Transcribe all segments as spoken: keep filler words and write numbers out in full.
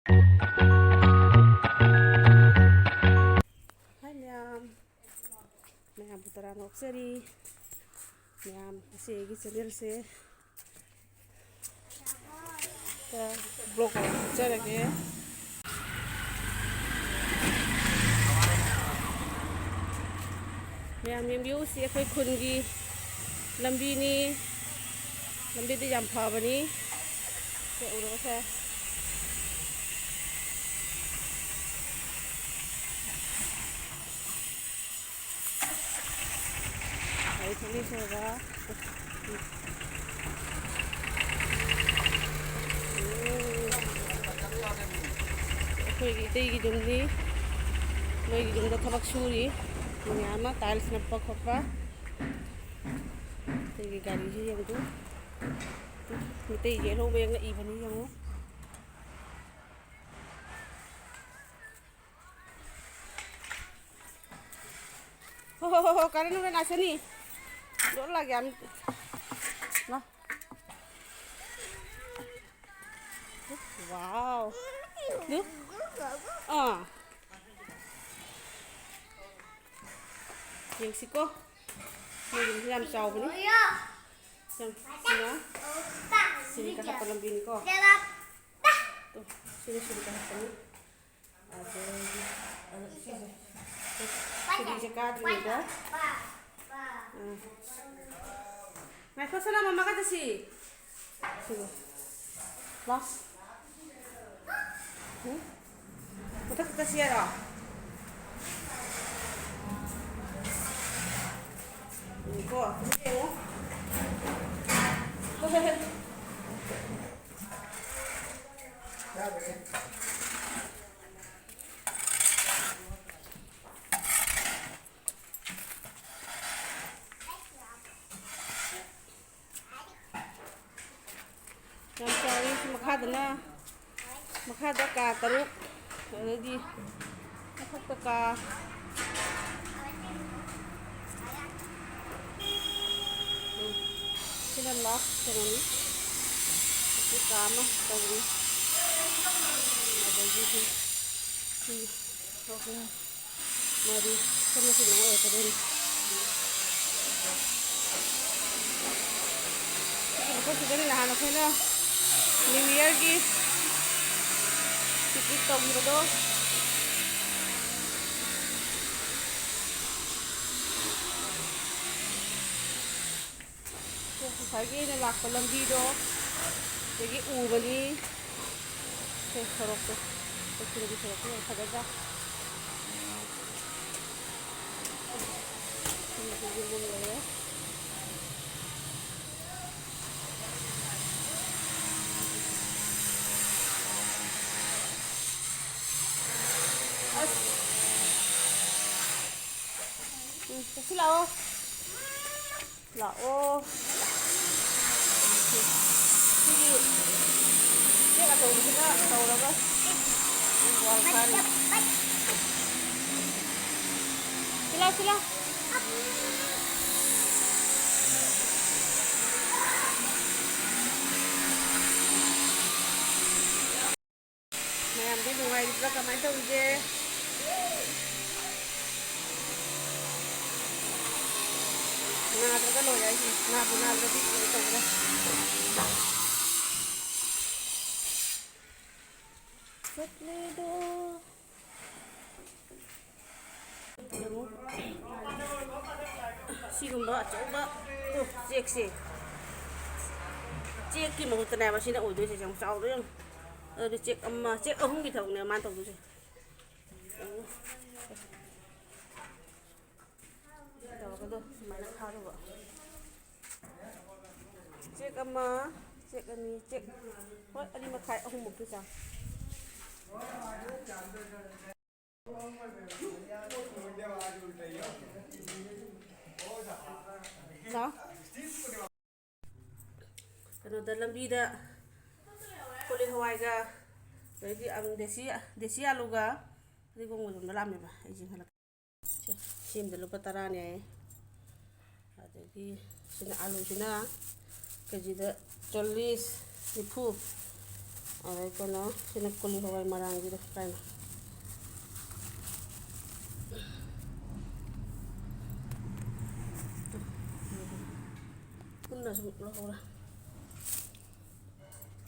ꯍꯥꯏ ꯃꯌꯥꯝ, ꯃꯌꯥꯝꯕꯨ ꯇꯔꯥꯝꯅ ꯑꯣꯛꯆꯔꯤ꯫ ꯃꯌꯥꯝ, ꯉꯁꯤ ꯑꯩꯒꯤ ꯆꯦꯅꯦꯜꯁꯦ ꯕ꯭ꯂꯣꯛ ꯑꯣꯏꯅ ꯎꯠꯆꯔꯒꯦ꯫ ꯃꯌꯥꯝ ꯌꯦꯡꯕꯤꯌꯨ, ꯁꯤ ꯑꯩꯈꯣꯏ ꯈꯨꯟꯒꯤ ꯂꯝꯕꯤꯅꯤ꯫ ꯂꯝꯕꯤꯗꯤ ꯌꯥꯝ ꯐꯕꯅꯤ꯫ ꯁꯦ ꯎꯔꯣ ꯁꯦ꯫ ꯒꯥꯔꯤ ꯊꯧꯔꯤ ꯁꯣꯏꯕ꯫ ꯑꯩꯈꯣꯏꯒꯤ ꯏꯇꯩꯒꯤ ꯌꯨꯝꯅꯤ꯫ ꯃꯣꯏꯒꯤ ꯌꯨꯝꯗ ꯊꯕꯛ ꯁꯨꯔꯤ꯫ ꯃꯌꯥꯝ ꯑꯃ tiles ꯅꯞꯄ ꯈꯣꯠꯄ꯫ ꯏꯇꯩꯒꯤ ꯒꯥꯔꯤꯁꯤ ꯌꯦꯡꯉꯨ꯫ ꯃꯤꯇꯩꯒꯤ ꯑꯅꯧꯕ ꯌꯦꯡꯉꯛꯏꯕꯅꯤ ꯌꯦꯡꯉꯨ꯫ हो, हो, हो, हो, कारण उन्हें नाचनी। डर लगे हम। ना। Wow। लो। हाँ। ꯌꯦꯡꯁꯤꯀꯣ꯫ ꯃꯣꯏꯒꯤꯁꯨ ꯌꯥꯝ ꯆꯥꯎꯕꯅꯤ꯫ ꯌꯥꯝ ꯁꯤꯅ, ꯁꯤꯅꯤ ꯀꯥꯈꯠꯄ ꯂꯝꯕꯤꯅꯤꯀꯣ꯫ ꯇꯣ, ꯁꯤꯅ ꯁꯤꯅꯤ ꯀꯥꯈꯠꯄꯅꯤ꯫ ꯑꯗꯒꯤ, ꯑ, ꯁꯤꯁꯦ, ꯁꯤꯗꯤꯁꯦ ꯀꯥꯗ꯭ꯔꯤꯉꯩꯗ, ꯎꯝ꯫ ꯉꯥꯏꯈꯣ, ꯁꯅꯥ, ꯃꯃꯥꯒ ꯆꯠꯁꯤ꯫ ꯁꯤꯒ꯫ ꯂꯥꯎ꯫ ꯎꯝ? ꯃꯊꯛꯇ ꯆꯠꯁꯤ ꯍꯥꯏꯔꯣ? ꯎꯝ, ꯀꯣ, ꯌꯦꯡꯉꯣ꯫ ꯍꯣꯏ, ꯍꯣꯏ, ꯍꯣꯏ꯫ ꯌꯥꯝ ꯆꯥꯎꯋꯤ꯫ ꯁꯤ ꯃꯈꯥꯗꯅ, ꯃꯈꯥꯗ ꯀꯥ ꯇꯔꯨꯛ, ꯑꯗꯩꯗꯤ ꯃꯊꯛꯇ ꯀꯥ, ꯎꯝ, ꯁꯤꯅ last ꯀꯩꯅꯣꯅꯤ꯫ ꯑꯁꯤ ꯀꯥ ꯑꯃ ꯇꯧꯕꯅꯤ꯫ ꯑꯅꯤ, ꯑꯍꯨꯝ, ꯃꯔꯤ, ꯁꯣꯝꯅ ꯁꯤꯗ ꯑꯣꯏꯔꯛꯀꯗꯣꯏꯅꯤ꯫ ꯁꯤꯒꯤ ꯃꯈꯣꯏꯁꯤꯗꯅꯤ ꯅꯍꯥꯟ ꯑꯩꯈꯣꯏꯅ New Yearꯒꯤ picnic ꯇꯧꯈꯤꯕꯗꯣ꯫ ꯉꯁꯥꯏꯒꯤ ꯑꯩꯅ ꯂꯥꯛꯄ ꯂꯝꯕꯤꯗꯣ, ꯁꯤꯗꯒꯤ ꯎꯕꯅꯤ꯫ ꯁꯦ, ꯁꯣꯔꯣꯛꯇꯣ, ꯎꯈ꯭ꯔꯨꯜꯒꯤ ꯁꯣꯔꯣꯛꯇꯣ ꯌꯥꯝ ꯐꯖꯗ꯭ꯔꯥ? ꯁꯣꯝꯗꯁꯨ ꯌꯨꯝ ꯑꯃ ꯂꯩꯔꯦ꯫ ꯑꯁ꯫ ꯎꯝ, ꯆꯠꯁꯤ ꯂꯥꯛꯑꯣ꯫ ꯂꯥꯛꯑꯣ꯫ ꯁꯤꯒꯤ ꯆꯦꯛ ꯑꯆꯧꯕꯁꯤꯅ ꯇꯧꯔꯒ ꯋꯥꯜ ꯈꯥꯔꯤ꯫ ꯁꯤ ꯂꯥꯎ, ꯁꯤ ꯂꯥꯎ꯫ ꯃꯌꯥꯝꯗꯤ ꯅꯨꯡꯉꯥꯏꯔꯤꯕ꯭ꯔꯥ? ꯀꯃꯥꯏꯅ ꯇꯧꯔꯤꯒꯦ? ꯅꯥꯗ꯭ꯔꯒ ꯂꯣꯏꯔꯦ ꯑꯩꯁꯦ꯫ ꯅꯥꯕꯨ ꯅꯥꯗ꯭ꯔꯗꯤ ꯂꯣꯏ ꯇꯧꯔꯦ꯫ ꯆꯠꯂꯦꯗꯣ꯫ ꯌꯦꯡꯉꯨ꯫ ꯁꯤꯒꯨꯝꯕ ꯑꯆꯧꯕ, ꯑꯣ, ꯆꯦꯛꯁꯦ꯫ ꯆꯦꯛꯀꯤ ꯃꯍꯨꯠꯇꯅꯦꯕ ꯁꯤꯅ ꯑꯣꯏꯗꯣꯏꯁꯦ꯫ ꯌꯥꯝ ꯆꯥꯎꯗ꯭ꯔꯣ ꯌꯦꯡꯉꯨ꯫ ꯑꯗꯨꯗꯤ ꯆꯦꯛ ꯑꯃ, ꯆꯦꯛ ꯑꯍꯨꯝꯒꯤ ꯊꯕꯛꯅꯦꯕ ꯃꯥꯅ ꯇꯧꯗꯣꯏꯁꯦ꯫ ꯌꯦꯡꯉꯨ꯫ ꯇꯧꯔꯒꯗꯣ ꯁꯨꯃꯥꯏꯅ ꯈꯥꯗꯧꯕ꯫ ꯆꯦꯛ ꯑꯃ, ꯆꯦꯛ ꯑꯅꯤ, ꯆꯦꯛ, ꯍꯣꯏ, ꯑꯅꯤ ꯃꯈꯥꯏ, ꯑꯍꯨꯝꯃꯨꯛꯀꯤ ꯆꯥꯡ꯫ ꯂꯥꯎ꯫ ꯀꯩꯅꯣꯗ ꯂꯝꯕꯤꯗ ꯀꯣꯂꯤ ꯍꯋꯥꯏꯒ ꯑꯗꯩꯗꯤ ꯑꯪ ꯗꯦꯁꯤ, ꯗꯦꯁꯤ ꯑꯂꯨꯒ ꯐꯗꯤꯒꯣꯝꯒ ꯌꯣꯟꯕ ꯂꯥꯛꯑꯝꯃꯦꯕ꯫ ꯑꯩꯁꯦ ꯍꯜꯂꯛ-, ꯁꯦ, ꯁꯤ ꯑꯃꯗ ꯂꯨꯄꯥ ꯇꯔꯥꯅꯦ ꯍꯥꯏꯌꯦ꯫ ꯑꯗꯒꯤ ꯁꯤꯅ ꯑꯂꯨꯁꯤꯅ ꯀꯦꯖꯤꯗ ꯆꯜꯂꯤꯁ, ꯅꯤꯐꯨ꯫ ꯑꯗꯩ ꯀꯩꯅꯣ, ꯁꯤꯅ ꯀꯣꯂꯤ ꯍꯋꯥꯏ ꯃꯔꯥꯡꯒꯤꯗꯣ ꯀꯩꯅꯣ꯫ ꯄꯨꯟꯅ ꯁꯨꯝ ꯂꯧꯍꯧꯔꯦ꯫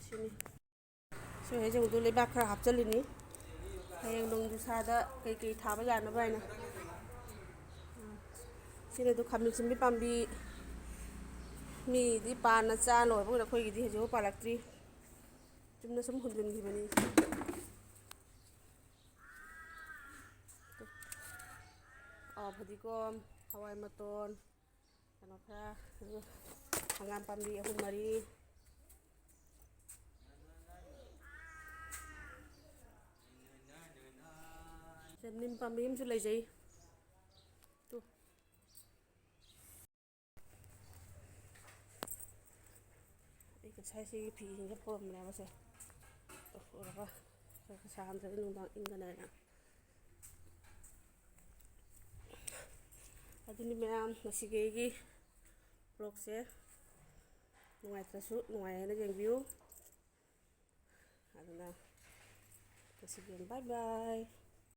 ꯁꯤꯅꯤ꯫ ꯁꯤ ꯍꯩꯖꯤꯡꯗꯨ ꯂꯩꯕꯥꯛ ꯈꯔ ꯍꯥꯞꯆꯤꯜꯂꯤꯅꯤ꯫ ꯍꯌꯦꯡ ꯅꯣꯡꯖꯨ ꯁꯥꯗ ꯀꯩꯀꯩ ꯊꯥꯕ ꯌꯥꯅꯕ ꯍꯥꯏꯅ꯫ ꯁꯤꯅ ꯑꯗꯨ ꯈꯥꯃꯦꯟ ꯑꯁꯤꯟꯕꯤ ꯄꯥꯝꯕꯤ꯫ ꯃꯤꯗꯤ ꯄꯥꯟꯅ ꯆꯥ ꯂꯣꯏꯕ ꯑꯣꯏꯔꯦ, ꯑꯩꯈꯣꯏꯒꯤꯗꯤ ꯍꯧꯖꯤꯛꯐꯥꯎ ꯄꯥꯜꯂꯛꯇ꯭ꯔꯤ꯫ ꯆꯨꯝꯅ ꯁꯨꯝ ꯍꯨꯟꯖꯤꯟꯈꯤꯕꯅꯤ꯫ ꯑꯥ, ꯐꯗꯤꯒꯣꯝ, ꯍꯋꯥꯏ ꯃꯇꯣꯟ, ꯀꯩꯅꯣ ꯈꯔ, ꯑꯗꯨ ꯍꯪꯒꯥꯝ ꯄꯥꯝꯕꯤ ꯑꯍꯨꯝ ꯃꯔꯤ꯫ ꯁꯤꯗ ꯅꯤꯝ ꯄꯥꯝꯕꯤ ꯑꯃꯁꯨ ꯂꯩꯖꯩ꯫ ꯇꯨ꯫ ꯑꯩ ꯉꯁꯥꯏ ꯁꯤꯒꯤ ꯐꯤꯁꯤꯡꯁꯦ ꯐꯧꯔꯝꯕꯅꯦꯕ ꯁꯦ꯫ ꯇꯧꯊꯣꯛꯑꯒ ꯈꯔ ꯈꯔ ꯁꯥꯍꯟꯗ꯭ꯔꯗꯤ ꯅꯨꯡꯗꯥꯡ ꯏꯪꯒꯅꯦꯅ꯫ ꯑꯗꯨꯅꯤ ꯃꯌꯥꯝ, ꯉꯁꯤꯒꯤ ꯑꯩꯒꯤ vlogꯁꯦ ꯅꯨꯡꯉꯥꯏꯇ꯭ꯔꯁꯨ ꯅꯨꯡꯉꯥꯏ ꯍꯥꯏꯅ ꯌꯦꯡꯕꯤꯌꯨ꯫ ꯑꯗꯨꯅ ꯉꯁꯤꯒꯤ bye bye꯫